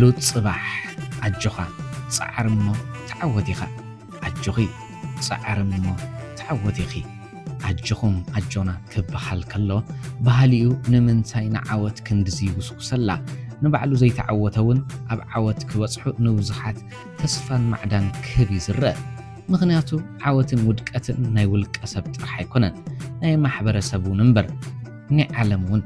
ሉጥ ጽባሕ ኣጆኻ፣ ጸዓር እሞ ተዓወት ኢኻ። ኣጆኺ፣ ጸዓር እሞ ተዓወት ኢኺ። ኣጆኹም፣ ኣጆና ክበሃል ከሎ፣ ባህሊኡ ንምንታይ ንዓወት ክንድዚ ይጉስጉሰላ? ንባዕሉ ዘይተዓወተ እውን ኣብ ዓወት ክበጽሑ ንብዙሓት ተስፋን ማዕዳን ክህብ እዩ ዝረአ። ምኽንያቱ ዓወትን ውድቀትን ናይ ውልቀ ሰብ ጥራሕ ኣይኮነን፣ ናይ ማሕበረሰብ እውን እምበር፣ ናይ ዓለም እውን።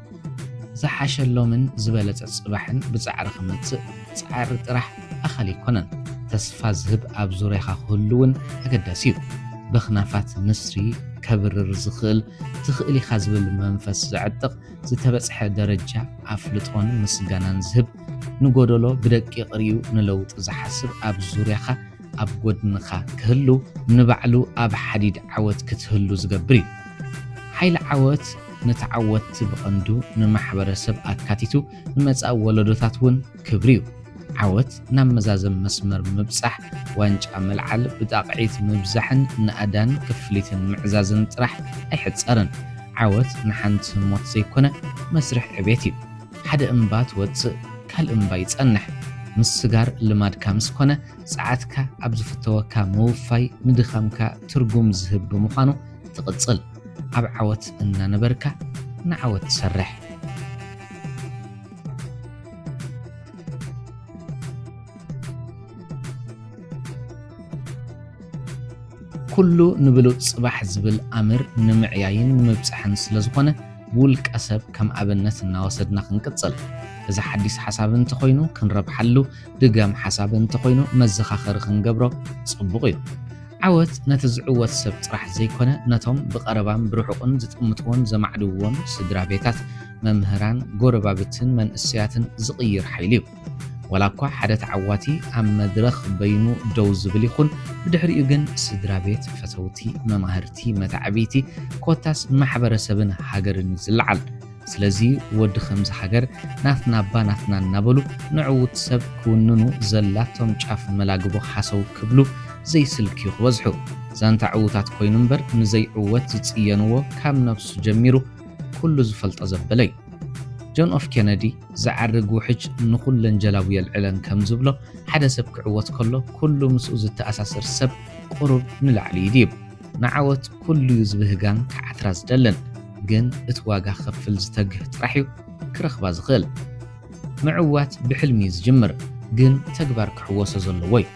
ዝሓሸ ሎምን ዝበለጸ ጽባሕን ብጻዕሪ ክመጽእ፣ ጻዕሪ ጥራሕ ኣኻሊ ኣይኮነን። ተስፋ ዝህብ ኣብ ዙርያኻ ክህሉ እውን ኣገዳሲ እዩ። በኽናፋት ንስሪ ከብርር ዝኽእል፣ ትኽእል ኢኻ ዝብል መንፈስ ዘዕጥቕ፣ ዝተበጽሐ ደረጃ ኣፍልጦን ምስጋናን ዝህብ፣ ንጎደሎ ብደቂቕ ርእዩ ንለውጢ ዝሓስብ፣ ኣብ ዙርያኻ ኣብ ጎድንኻ ክህሉ፣ ንባዕሉ ኣብ ሓዲድ ዓወት ክትህሉ ዝገብር እዩ። ሓይሊ ዓወት ንተዓወትቲ ብቐንዱ ንማሕበረሰብ ኣካቲቱ ንመጻኢ ወለዶታት እውን ክብሪ እዩ። ዓወት ናብ መዛዘም መስመር ምብጻሕ፣ ዋንጫ ምልዓል፣ ብጣቕዒት ምብዛሕን ናእዳን ክፍሊትን ምዕዛዝን ጥራሕ ኣይሕጸርን። ዓወት ንሓንቲ ህሞት ዘይኮነ መስርሕ ዕቤት እዩ። ሓደ እምባ ትወጽእ፣ ካልእ እምባ ይጸንሕ። ምስጋር ልማድካ ምስ ኮነ፣ ጸዓትካ ኣብ ዝፍተወካ ምውፋይ ንድኻምካ ትርጉም ዝህብ ብምዃኑ ትቕጽል። ኣብ ዓወት እናነበርካ ንዓወት ትሰርሕ። ኩሉ ንብሉጽ ጽባሕ ዝብል ኣምር ንምዕያይን ንምብጻሕን ስለ ዝኾነ፣ ብውልቀ ሰብ ከም ኣብነት እናወሰድና ክንቅጽል። እዚ ሓዲስ ሓሳብ እንተኾይኑ ክንረብሓሉ፣ ድጋም ሓሳብ እንተኾይኑ መዘኻኸሪ ክንገብሮ ጽቡቕ እዩ። ዓወት ነቲ ዝዕወት ሰብ ጥራሕ ዘይኮነ፣ ነቶም ብቐረባን ብርሑቕን ዝጥምትዎን ዘማዕድውዎን ስድራ ቤታት፣ መምህራን፣ ጎረባብትን መንእሰያትን ዝቕይር ሓይሊ እዩ። ዋላ እኳ ሓደ ተዓዋቲ ኣብ መድረኽ በይኑ ደው ዝብል ይኹን፣ ብድሕሪኡ ግን ስድራ ቤት፣ ፈተውቲ፣ መማህርቲ፣ መተዓብይቲ፣ ኮታስ ማሕበረሰብን ሃገርን እዩ ዝለዓል። ስለዚ ወዲ ከምዚ ሃገር ናትና እባ ናትና እናበሉ ንዕዉት ሰብ ክውንኑ ዘላቶም ጫፍ መላግቦ ሃሰው ክብሉ ዘይስልክዩ ክበዝሑ። ዛንታ ዕዉታት ኮይኑ እምበር ንዘይዕወት ዝጽየንዎ ካብ ነብሱ ጀሚሩ ኩሉ ዝፈልጦ ዘበለ እዩ። ጆን ኤፍ ኬነዲ፣ "ዝዓርግ ውሕጅ ንኹለን ጀላቡ የልዕለን" ከም ዝብሎ፣ ሓደ ሰብ ክዕወት ከሎ ኩሉ ምስኡ ዝተኣሳሰር ሰብ ቁሩብ ንላዕሊ ይድይብ። ንዓወት ኩሉ እዩ ዝብህጋን ክዓትራ ዝደልን፣ ግን እቲ ዋጋ ክኸፍል ዝተግህ ጥራሕ እዩ ክረኽባ ዝኽእል። ምዕዋት ብሕልሚ እዩ ዝጅምር፣ ግን ተግባር ክሕወሶ ዘለዎ እዩ።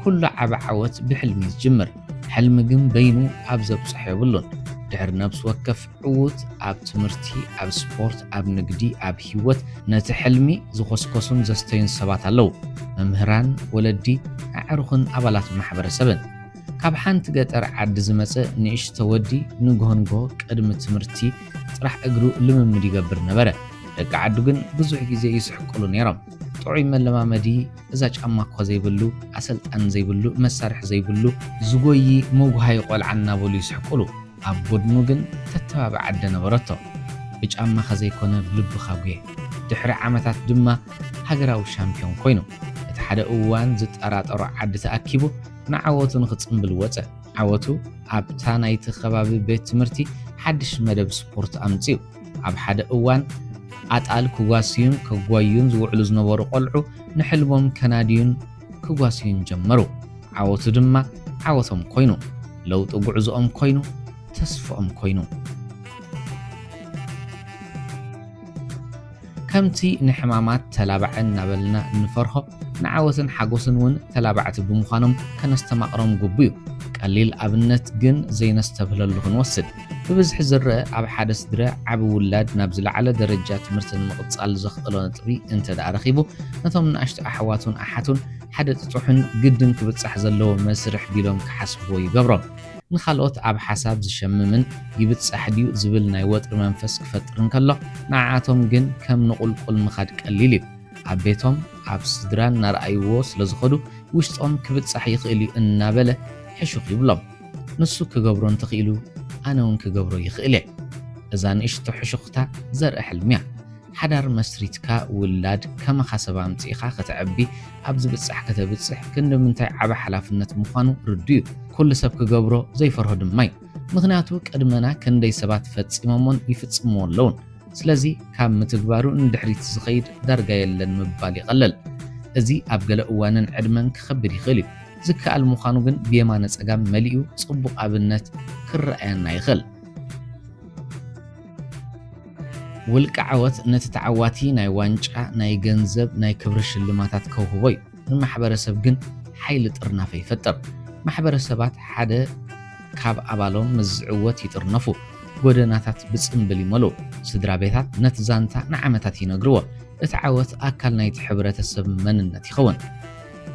ኩሉ ዓቢ ዓወት ብሕልሚ እዩ ዝጅምር። ሕልሚ ግን በይኑ ኣብ ዘብጽሖ የብሉን። ድሕሪ ነብሲ ወከፍ ዕዉት ኣብ ትምህርቲ፣ ኣብ ስፖርት፣ ኣብ ንግዲ፣ ኣብ ህይወት ነቲ ሕልሚ ዝኾስኮሱን ዘስተዩን ሰባት ኣለዉ። መምህራን፣ ወለዲ፣ ኣዕሩኽን ኣባላት ማሕበረሰብን። ካብ ሓንቲ ገጠር ዓዲ ዝመጸ ንእሽቶ ወዲ ንግሆ ንግሆ ቅድሚ ትምህርቲ ጥራሕ እግሩ ልምምድ ይገብር ነበረ። ደቂ ዓዱ ግን ብዙሕ ግዜ ይስሕቅሉ ነይሮም። ጥዑይ መለማመዲ፣ እዛ ጫማ እኮ ዘይብሉ፣ ኣሰልጣኒ ዘይብሉ፣ መሳርሒ ዘይብሉ፣ ዝጎዪ መጉሃዪ ቆልዓ እናበሉ ይስሕቅሉ። ኣብ ጎድኑ ግን ተተባባዒ ኣደ ነበረቶ። ብጫማኻ ዘይኮነ ብልብኻ ጉየ። ድሕሪ ዓመታት ድማ ሃገራዊ ሻምፒዮን ኮይኑ። እቲ ሓደ እዋን ዝጠራጠሮ ዓዲ ተኣኪቡ ንዓወቱ ንኽጽምብል ወጸ። ዓወቱ ኣብታ ናይቲ ከባቢ ቤት ትምህርቲ ሓድሽ መደብ ስፖርት ኣምጺኡ። ኣብ ሓደ እዋን ኣጣል ክጓስዩን ከጓዩን ዝውዕሉ ዝነበሩ ቆልዑ ንሕልሞም ከናድዩን ክጓስዩን ጀመሩ። ዓወቱ ድማ ዓወቶም ኮይኑ፣ ለውጢ ጉዕዞኦም ኮይኑ፣ ተስፍኦም ኮይኑ። ከምቲ ንሕማማት ተላባዒ እናበልና እንፈርሆ፣ ንዓወትን ሓጎስን እውን ተላባዕቲ ብምዃኖም ከነስተማቕሮም ግቡእ እዩ። ቀሊል ኣብነት ግን ዘይነስተብህለሉ ክንወስድ። ብብዝሒ ዝረአ ኣብ ሓደ ስድራ ዓቢ ውላድ ናብ ዝለዓለ ደረጃ ትምህርቲ ንምቕጻል ዘኽእሎ ነጥቢ እንተ ደኣ ረኺቡ፣ ነቶም ንኣሽቱ ኣሕዋቱን ኣሓቱን ሓደ ጥጡሕን ግድን ክብጻሕ ዘለዎ መስርሕ ቢሎም ክሓስብዎ ይገብሮም። ንኻልኦት ኣብ ሓሳብ ዝሸምምን ይብጻሕ ድዩ ዝብል ናይ ወጥሪ መንፈስ ክፈጥር እንከሎ፣ ንዓኣቶም ግን ከም ንቑልቁል ምኻድ ቀሊል እዩ። ኣብ ቤቶም፣ ኣብ ስድራን እናረኣይዎ ስለ ዝኸዱ፣ ውሽጦም ክብጻሕ ይኽእል እዩ እናበለ ሕሹኽ ይብሎም። ንሱ ክገብሮ እንተኽኢሉ፣ ኣነ እውን ክገብሮ ይኽእል እየ። እዛ ንእሽቶ ሕሹኽታ ዘርኢ ሕልሚ እያ። ሓዳር መስሪትካ፣ ውላድ ከማኻ ሰብ ኣምጺእኻ ከተዕቢ፣ ኣብ ዝብጻሕ ከተብጽሕ ክንዲ ምንታይ ዓቢ ሓላፍነት ምዃኑ ርዱእ እዩ። ኩሉ ሰብ ክገብሮ ዘይፈርሆ ድማ እዩ። ምኽንያቱ ቅድመና ክንደይ ሰባት ፈጺሞሞን ይፍጽምዎ ኣለውን። ስለዚ ካብ ምትግባሩ ንድሕሪት ዝኸይድ ዳርጋ የለን ምባል ይቐልል። እዚ ኣብ ገለ እዋንን ዕድመን ክኸብድ ይኽእል እዩ። ዝከኣል ምዃኑ ግን ብየማነ ጸጋም መሊኡ ጽቡቕ ኣብነት ክረኣየና ይኽእል። ውልቂ ዓወት ነቲ ተዓዋቲ ናይ ዋንጫ፣ ናይ ገንዘብ፣ ናይ ክብሪ ሽልማታት ከውህቦ እዩ። ንማሕበረሰብ ግን ሓይሊ ጥርናፈ ይፈጥር። ማሕበረሰባት ሓደ ካብ ኣባሎም ምስ ዝዕወት ይጥርነፉ። ጎደናታት ብጽምብል ይመልኡ። ስድራ ቤታት ነቲ ዛንታ ንዓመታት ይነግርዎ። እቲ ዓወት ኣካል ናይቲ ሕብረተሰብ መንነት ይኸውን።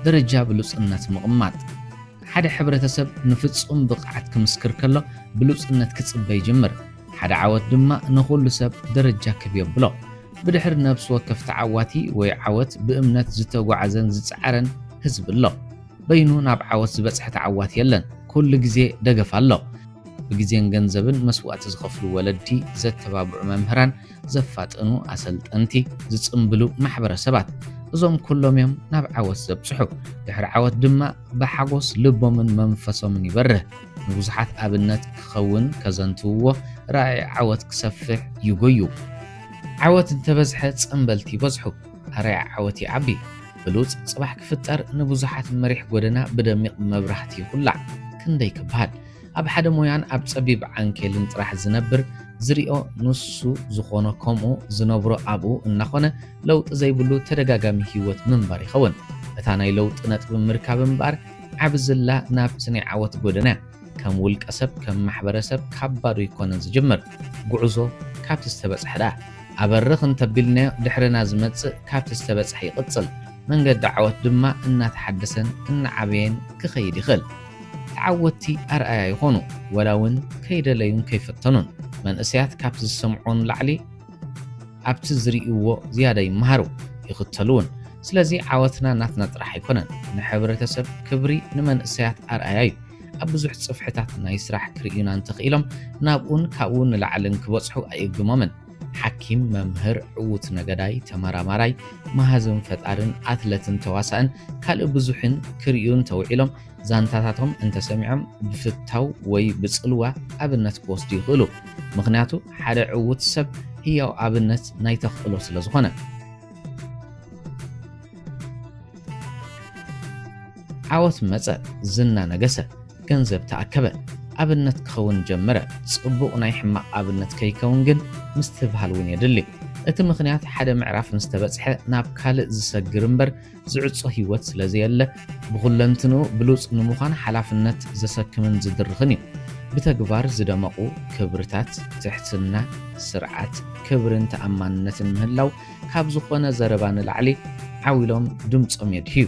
ደረጃ ብሉጽነት ምቕማጥ። ሓደ ሕብረተሰብ ንፍጹም ብቕዓት ክምስክር ከሎ ብሉጽነት ክጽበ ይጅምር። ሓደ ዓወት ድማ ንኹሉ ሰብ ደረጃ ክብ የብሎ። ብድሕሪ ነፍሲ ወከፍ ተዓዋቲ ወይ ዓወት ብእምነት ዝተጓዕዘን ዝጸዓረን ህዝቢ ኣሎ። በይኑ ናብ ዓወት ዝበጽሐ ተዓዋቲ የለን። ኩሉ ግዜ ደገፍ ኣሎ። ብግዜን ገንዘብን መስዋእቲ ዝኸፍሉ ወለዲ፣ ዘተባብዑ መምህራን፣ ዘፋጥኑ ኣሰልጠንቲ፣ ዝጽምብሉ ማሕበረሰባት፣ እዞም ኩሎም እዮም ናብ ዓወት ዘብጽሑ። ድሕሪ ዓወት ድማ ብሓጎስ ልቦምን መንፈሶምን ይበርህ። ንብዙሓት ኣብነት ክኸውን ከዘንትውዎ ራእይ ዓወት ክሰፍሕ ይጎዩ። ዓወት እንተበዝሐ ጸንበልቲ ይበዝሑ፣ ኣርኣያ ዓወት ይዓቢ። ብሉጽ ጽባሕ ክፍጠር ንብዙሓት መሪሕ ጎደና ብደሚቕ መብራህቲ ይኹላዕ። ክንደይ ክበሃል። ኣብ ሓደ ሞያን ኣብ ጸቢብ ዓንኬልን ጥራሕ ዝነብር ዝሪኦ ንሱ ዝኾኖ ከምኡ ዝነብሮ ኣብኡ እናኾነ ለውጢ ዘይብሉ ተደጋጋሚ ህይወት ምንባር ይኸውን። እታ ናይ ለውጢ ነጥቢ ምርካብ እምበኣር ዓቢ ዝላ ናብቲ ናይ ዓወት ጎደና እያ። ከም ውልቀ ሰብ፣ ከም ማሕበረሰብ ካብ ባዶ ኣይኮነን ዝጅምር። ጉዕዞ ካብቲ ዝተበጽሐ ደኣ። ኣበርኽ እንተቢልናዮ ድሕርና ዝመጽእ ካብቲ ዝተበጽሐ ይቕጽል። መንገዲ ዓወት ድማ እናተሓደሰን እናዓበየን ክኸይድ ይኽእል። ተዓወትቲ ኣርኣያ ይኾኑ፣ ወላ እውን ከይደለዩን ከይፈተኑን። መንእሰያት ካብቲ ዝሰምዑ ንላዕሊ ኣብቲ ዝርእይዎ ዝያዳ ይመሃሩ፣ ይኽተሉ እውን። ስለዚ ዓወትና ናትና ጥራሕ ኣይኮነን፣ ንሕብረተሰብ ክብሪ፣ ንመንእሰያት ኣርኣያ እዩ። ኣብ ብዙሕ ጽፍሕታት ናይ ስራሕ ክርእዩና እንተኽኢሎም ናብኡን ካብኡ ንላዕልን ክበጽሑ ኣይእግሞምን። ሓኪም፣ መምህር፣ ዕዉት ነገዳይ፣ ተመራማራይ፣ መሃዝን ፈጣርን፣ ኣትለትን ተዋሳእን ካልእ ብዙሕን ክርእዩ እንተውዒሎም ዛንታታቶም እንተሰሚዖም ብፍታው ወይ ብጽልዋ ኣብነት ክወስዱ ይኽእሉ። ምኽንያቱ ሓደ ዕዉት ሰብ ህያው ኣብነት ናይ ተኽእሎ ስለ ዝኾነ። ዓወት መጸ፣ ዝና ነገሰ፣ ገንዘብ ተኣከበ፣ ኣብነት ክኸውን ጀመረ። ጽቡቕ ናይ ሕማቕ ኣብነት ከይከውን ግን ምስትብሃል እውን የድሊ። እቲ ምኽንያት ሓደ ምዕራፍ ምስ ተበጽሐ ናብ ካልእ ዝሰግር እምበር ዝዕጾ ህይወት ስለ ዘየለ፣ ብኹለንትንኡ ብሉጽ ንምዃን ሓላፍነት ዘሰክምን ዝድርኽን እዩ። ብተግባር ዝደመቑ ክብርታት፣ ትሕትና፣ ስርዓት፣ ክብርን ተኣማንነትን ምህላው ካብ ዝኾነ ዘረባ ንላዕሊ ዓው ኢሎም ድምጾም የድህዩ።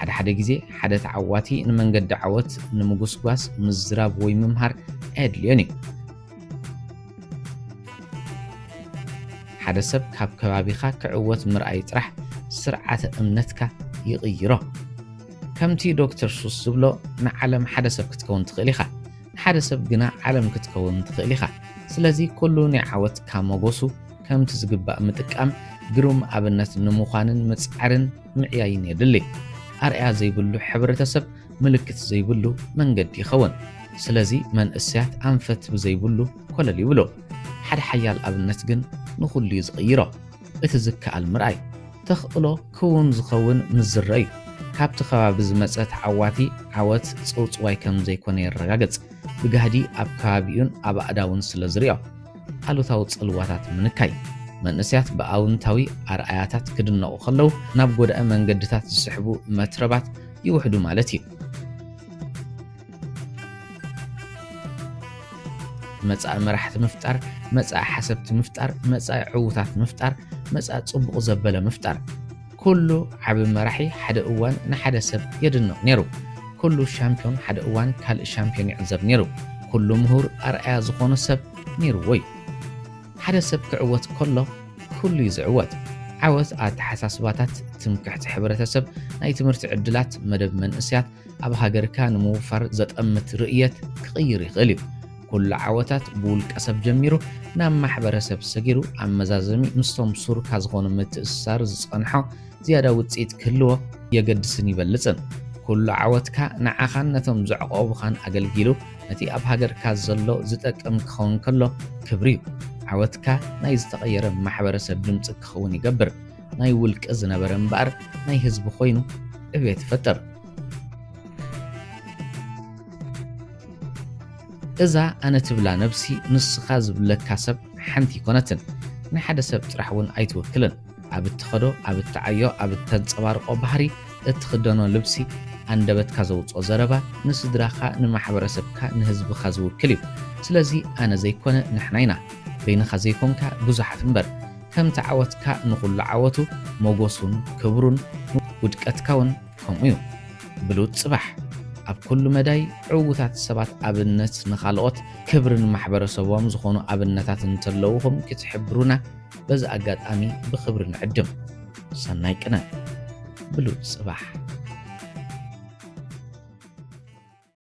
ሓደ ሓደ ግዜ ሓደ ተዓዋቲ ንመንገዲ ዓወት ንምጉስጓስ ምዝራብ ወይ ምምሃር ኣየድልዮን እዩ። ሓደ ሰብ ካብ ከባቢኻ ክዕወት ምርኣይ ጥራሕ ስርዓተ እምነትካ ይቕይሮ። ከምቲ ዶክተር ሱስ ዝብሎ ንዓለም ሓደ ሰብ ክትከውን ትኽእል ኢኻ፣ ንሓደ ሰብ ግና ዓለም ክትከውን ትኽእል ኢኻ። ስለዚ ኩሉ ናይ ዓወትካ መጎሱ ከምቲ ዝግባእ ምጥቃም ግሩም ኣብነት ንምዃንን ምጽዓርን ምዕያይን የድሊ። ኣርኣያ ዘይብሉ ሕብረተሰብ ምልክት ዘይብሉ መንገዲ ይኸውን። ስለዚ መንእሰያት ኣንፈት ብዘይብሉ ኮለል ይብሉ። ሓደ ሓያል ኣብነት ግን ንኹሉ እዩ ዝቕይሮ። እቲ ዝከኣል ምርኣይ። ተኽእሎ ክውን ዝኸውን ምስ ዝረኣዩ፣ ካብቲ ከባቢ ዝመጸ ተዓዋቲ ዓወት ጽውጽዋይ ከም ዘይኮነ የረጋግጽ። ብጋህዲ ኣብ ከባቢኡን ኣብ ኣእዳውን ስለ ዝሪኦ። ኣሉታዊ ጽልዋታት ምንካይ። መንእሰያት ብኣውንታዊ ኣርኣያታት ክድነቑ ከለዉ፣ ናብ ጎዳኢ መንገድታት ዝስሕቡ መትረባት ይውሕዱ ማለት እዩ። መጻኢ መራሕቲ ምፍጣር፣ መጻኢ ሓሰብቲ ምፍጣር፣ መጻኢ ዕዉታት ምፍጣር፣ መጻኢ ጽቡቕ ዘበለ ምፍጣር። ኩሉ ዓቢ መራሒ ሓደ እዋን ንሓደ ሰብ የድንቕ ነይሩ። ኩሉ ሻምፒዮን ሓደ እዋን ካልእ ሻምፒዮን ይዕዘብ ነይሩ። ኩሉ ምሁር ኣርኣያ ዝኾኖ ሰብ ነይርዎ እዩ። ሓደ ሰብ ክዕወት ከሎ ኩሉ እዩ ዝዕወት። ዓወት ኣተሓሳስባታት፣ ትምክሕቲ ሕብረተሰብ፣ ናይ ትምህርቲ ዕድላት፣ መደብ መንእሰያት፣ ኣብ ሃገርካ ንምውፋር ዘጠምት ርእየት ክቕይር ይኽእል እዩ። ኩሉ ዓወታት ብውልቀ ሰብ ጀሚሩ ናብ ማሕበረሰብ ሰጊሩ ኣብ መዛዘሚ ምስቶም ሱርካ ዝኾኑ ምትእስሳር ዝጸንሖ ዝያዳ ውጽኢት ክህልዎ የገድስን ይበልጽን። ኩሉ ዓወትካ ንዓኻን ነቶም ዘዕቆቡኻን ኣገልጊሉ ነቲ ኣብ ሃገርካ ዘሎ ዝጠቅም ክኸውን ከሎ ክብሪ እዩ። ዓወትካ ናይ ዝተቐየረ ማሕበረሰብ ድምጺ ክኸውን ይገብር። ናይ ውልቂ ዝነበረ እምበኣር ናይ ህዝቢ ኮይኑ ዕቤት ይፈጥር። እዛ ኣነ ትብላ ነብሲ ንስኻ ዝብለካ ሰብ ሓንቲ ኣይኮነትን። ንሓደ ሰብ ጥራሕ እውን ኣይትውክልን። ኣብ እትኸዶ፣ ኣብ እትዓዮ፣ ኣብ እተንጸባርቆ ባህሪ፣ እትኽደኖ ልብሲ፣ ኣንደበትካ ዘውጽኦ ዘረባ ንስድራኻ፣ ንማሕበረሰብካ፣ ንህዝብኻ ዝውክል እዩ። ስለዚ ኣነ ዘይኮነ ንሕና ኢና። በይንኻ ዘይኮንካ ብዙሓት እምበር። ከምቲ ዓወትካ ንኹሉ ዓወቱ፣ ሞጎሱን ክብሩን፣ ውድቀትካ እውን ከምኡ እዩ። ብሉጽ ጽባሕ። ኣብ ኩሉ መዳይ ዕዉታት ሰባት ኣብነት ንኻልኦት፣ ክብሪ ንማሕበረሰቦም ዝኾኑ ኣብነታት እንተለውኹም ክትሕብሩና በዚ ኣጋጣሚ ብኽብሪ ንዕድም። ሰናይ ቅነ። ብሉጽ ጽባሕ።